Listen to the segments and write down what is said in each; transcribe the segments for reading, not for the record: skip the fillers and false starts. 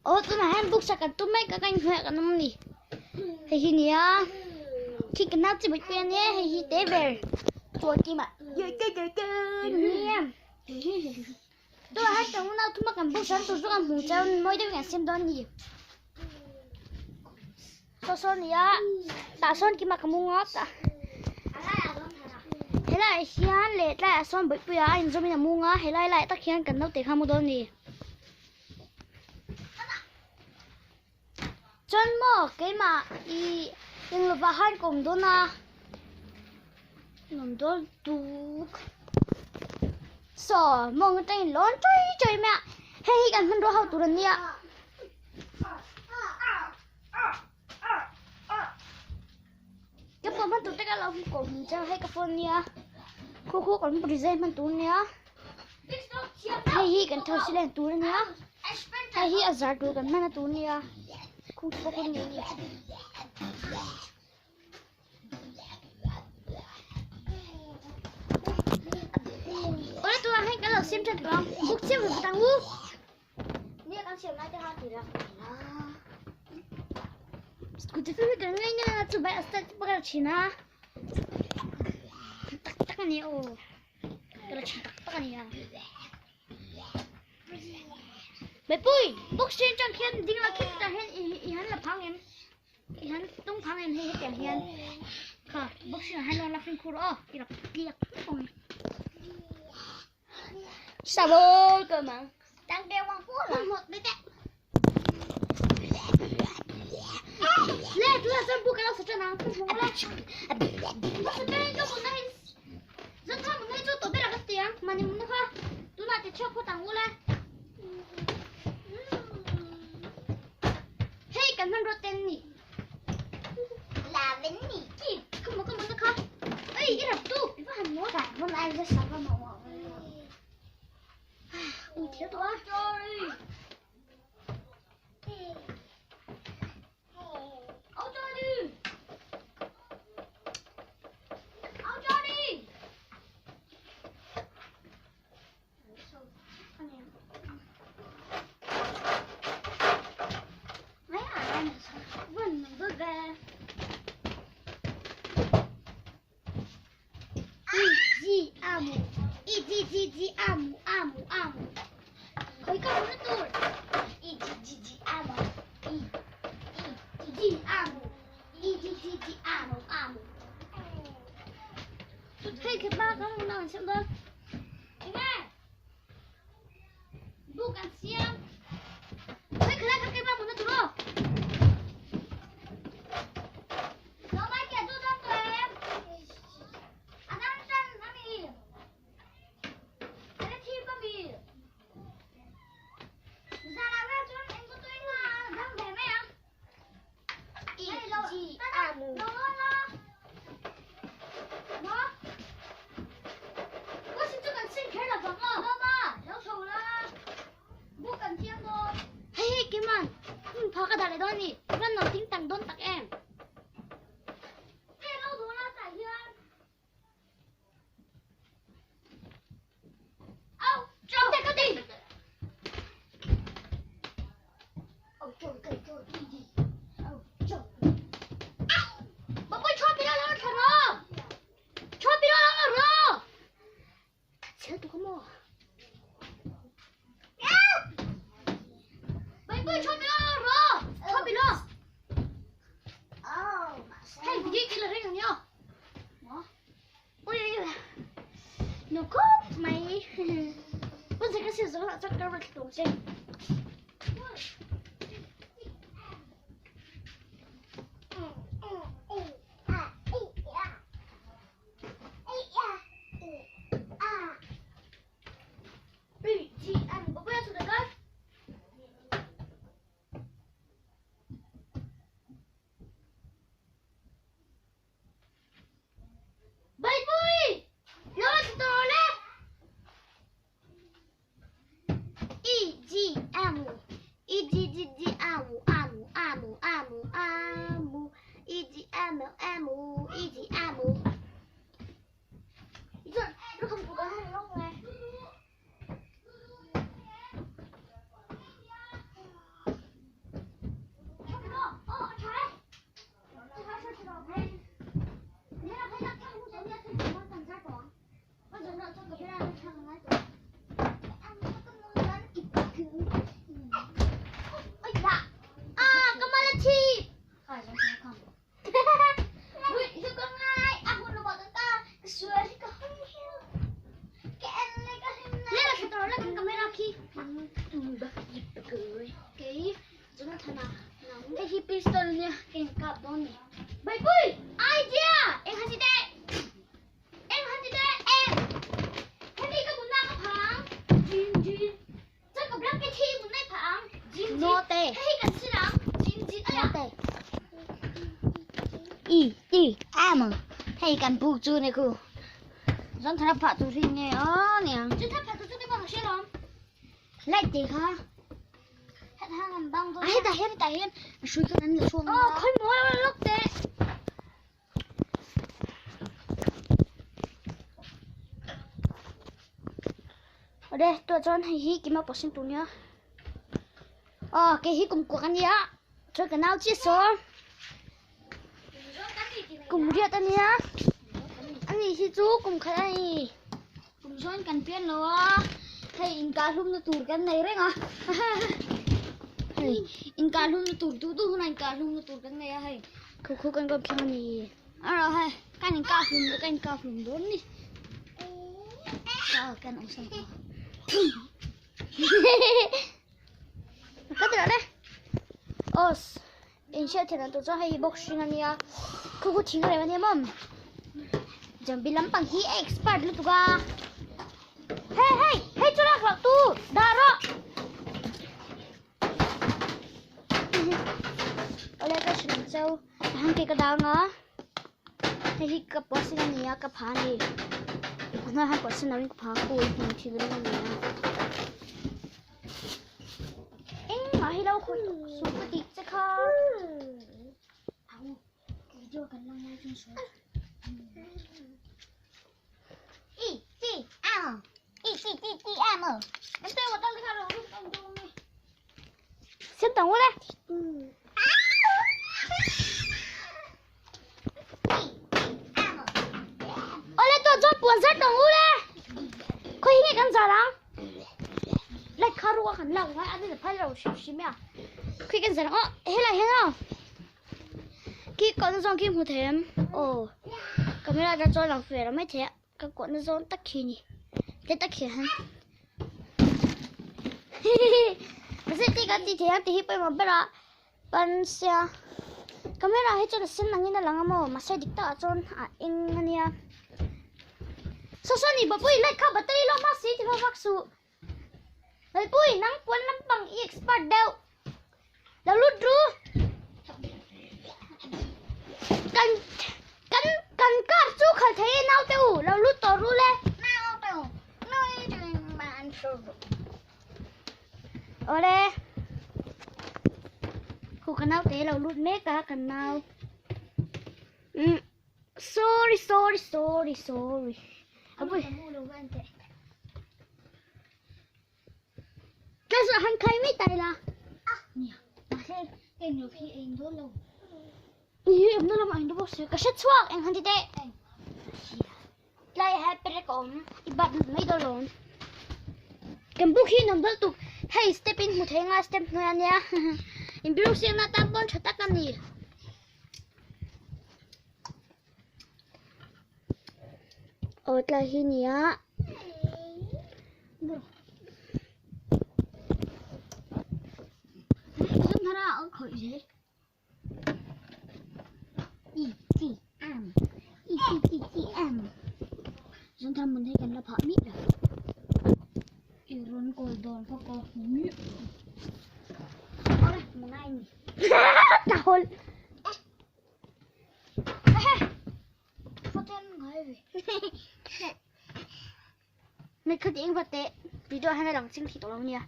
Aw tunah hian book sak kan tum mek a ka inhnuaiah kan awm a ni hei hi nia khi ka nau chi bawih pui a nia hei hi te ber nia tunah hian kan unau thuma kan book sak tur chu kan hmuh chuan mawi deuhin kan siam dawn a ni saw saw a ni a tah sawn kima ka mu ngawt a helaiah hian leh tlaiah sawn bawihpuia a inzawmin a mu nga helai laiah tak hian kan naute kha a mu dawn a ni. Chuan maw keimah ih englovah khan ka awm dawn a nuam dawn tuk saw mawng atangin lawn chawi chawi mai a hei hi kan hmanrua ho tur an nia. Ka phone hman tur te ka lo kawm chang hei ka phone nia khu khu kan design hman tur nia hei hi kan thau silen tur ania hei hi a zar tur kan hman a tur nia khu pawh khu ni ni. Ôi tôi hei cái lò xem trận đó bốc xem được tăng u Nia kan siam lai te ha tira Scooty fi kan ngai na chu bai asta pakar china tak tak ani o kala chin tak tak ani a Bai pui box chen chang khian ding la khit ta hen i han la phang em i han tung phang em hei hetiang hian kha box chen han lo la fin khur o i rak tliak ong Sao bơ cơ mà. Đang đeo quang phú là Một cái tệ. Lê, chúng ta xem bu cái đó sẽ cho nào. Rất thơm một ngay chỗ tổ biết là cái tiếng mà nhìn nó không. Tụi nó thì chưa có tặng u lên. Hey, cẩn thận rồi tên nhỉ. Là bánh mì Kì, không có không có không. Ê, cái đập tu, cái hành nó Phải hôm nay rất sợ con màu Ui, thiếu tôi. Ông cho đi. Ông cho đi. Mấy à Vẫn vừa về. I G amu. I G G G amu amu amu. Khối cầu nó tụt. I G G G amu I I G amu. I G G G amu amu. Hey, cái ba con nào xem đâu. Nghe. Bukan siang. Hey, cái cái ba muốn nó tụt đâu. Nó bay kìa tụt đâu tụi em. À, đang chân, đang đi. Cái chim con mì. Ra làm ra cho em có tôi là đang về mẹ à? I G amu Nó nó. Nó. 我是这个先开了房啊。妈妈，要走了。不敢听哦。嘿嘿，今晚，跑个大来到你，我脑顶当当当em。Hey, lâu rồi là tại hiền. Au, cho cái đi. Ông trời cây trời đi đi Ông trời Bà bơi cho bị nó thở rồi. Cho bị nó rồi. Chết tôi không mò. Bà bơi cho bị nó rồi. Cho bị nó. Ồ Hey, bị cái là cái nhau. Ôi ôi. Nó có mày. Bây giờ cái gì rồi chắc cái vật đồ gì. A I A I A I A B G M bà bơi cho được cái. Bye bye. Nó là đồ đấy. E G E T M hei kan buk chu ni khu zan thar a phah tur hi nge aw niang light te kha a hetah hian hetah hian a hrui khan an la chhuak a Awle tunah chuan hei hi kima pawh sin tur nia aw kei hi kum kuak ania chuan ka nau chiah saw kum riat ania ani hi chu kum khat a ni kum chuan kan pian lo a hei inkah hlumna tur kan nei reng a hei inkah hlumna tur duh duh hunah inkah hlumna tur kan nei a hei. Khu khu kan kawm thleng a ni. A rawh hei kan in kah hlum kan in kah hlum dawn ni. Ka kan awm san ta. Ka ti le. Os in hriat theih dan tur chuan hei box hring a nia. Khu khu thing reng a nia mawm. Jambi lampang hi a expert lutuk a. Hei hei hei chu lak loh tu dah rawh. Awle ka hrilh cheu han ke ka dang a hei hi ka pawh sin a ni a ka pha a ni a hnuaiah hian pawh sin lovin ka pha kul hmun thil ring a ni a engmah hi lo khawih tawh suh ka tih che kha E T M E T T T M 先等我来。我来做做本色动物嘞，可以跟啥人？来卡入我很老，我阿弟拍了是是咩？可以跟啥人？哦，黑了黑了。Khi con zong khi hmu them. Ồ, camera ra cho lòng phê rồi mới thế. Cái cuộn nó zong tắc khi nhỉ? Thế tắc khi hả? Mase ti ka ti thei a ti hi pawimawh ber a pan sia camera hi chuan a sen angin a lang a maw mahse dik takah chuan a eng a nia saw saw ni bawpui light kha battery lawm a si ti vak vak suh Lalpui nang puan lampang i expert deuh lo lut ru kan kan kan car chu khalh thei e naute u lo lut tawh ru le. Awle khu ka nau te lo lut mek a kan nau umm sorry sorry sorry sorry a pui tla han khai mai tai la ih awmna lamah a in bawk si ka hre chhuak eng han ti teh. Tlai hai perek a awm i bat mai dawn lo kan book hi nuam deuh tuk hei step in hmu thei nga step hnuai a nia in biru siamna tan pawn tha tak a ni. Aw tlai hi nia. E T M E T T T M Zan thar mun hei kan la phah miah lo. I rawn kawl dawn kha ka hmu miah lo. Awle manai ni. Ta hol. Này khát eng vật tệ video hay là lòng chinh thì tổ lòng nha.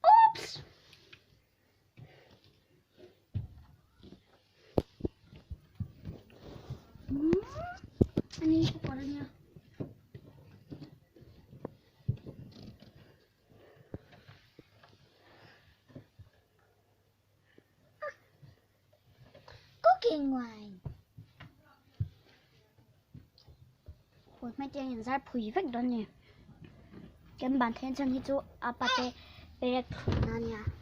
Oops. Ani ko para niya. Cooking wine. Ui mai tiang in zar phui vek dawn ni. Kan ban then chan hi chu a pate perek na nia.